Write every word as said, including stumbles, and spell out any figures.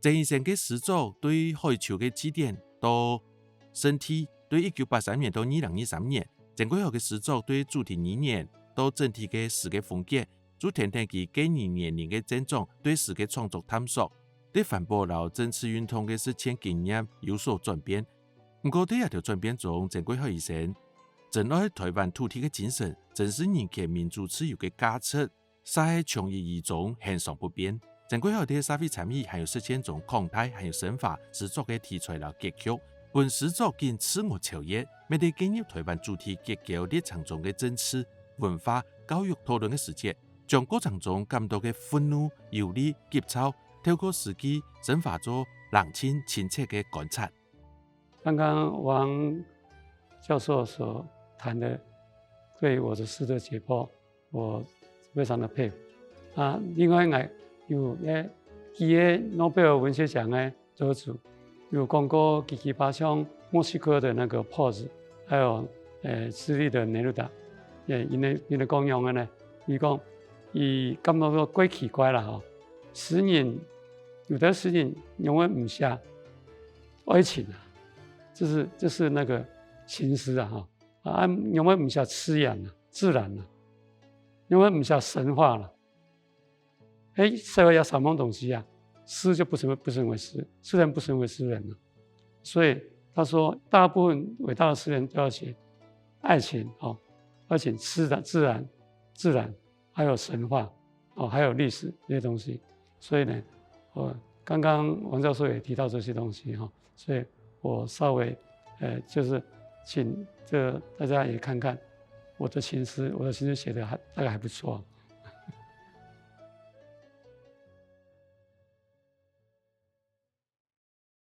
曾醫生个詩作對海鰍个字典到身體，對一九八三年到二零二三年，曾貴豪个詩作對主題語言到整體个詩个風格，就跈等佢個人年齡个增長對詩个創作探索，對環保摎政治運動个實踐經驗有所轉變。毋過在這條轉變中，曾貴豪醫生珍愛台灣土地个精神，珍視人權、民主、自由个價值， 煞係長期以中恆常不變。曾貴豪在社會參與還有實踐中擴大還有深化詩作个題材摎格局，分詩作緊自我超越，乜在建立台灣主體結構歷程中个政治、文化、教育討論个時節，將過程中感到个憤怒、憂慮、急躁，透過詩句昇華做冷靜、清澈个觀察。剛剛王教授所談的對我的詩的解剖， 我非常的佩服。啊，另外，𠊎有，誒，幾個諾貝爾文學獎个得主，有講過佢，佢把像墨西哥的那個Paz，還有，誒，智利的Neruda，誒，佢个，佢个講樣个呢，佢講，佢感覺到蓋奇怪啦吼。詩人，有的詩人仰會毋寫愛情啊，就是，就是那個情詩啊吼。 啊，仰會毋寫自然啊，自然啊，仰會毋寫神話啦。誒，社會有三項東西啊，詩就不成為，不成為詩，詩人不成為詩人了。所以他說，大部分偉大的詩人都要寫愛情，哦，而且自然、自然、自然，還有神話，哦，還有歷史這些東西。所以呢，我剛剛王教授也提到這些東西哈，所以我稍微，呃，就是請這大家也看看我的情詩，我的情詩寫得還，大概還不錯。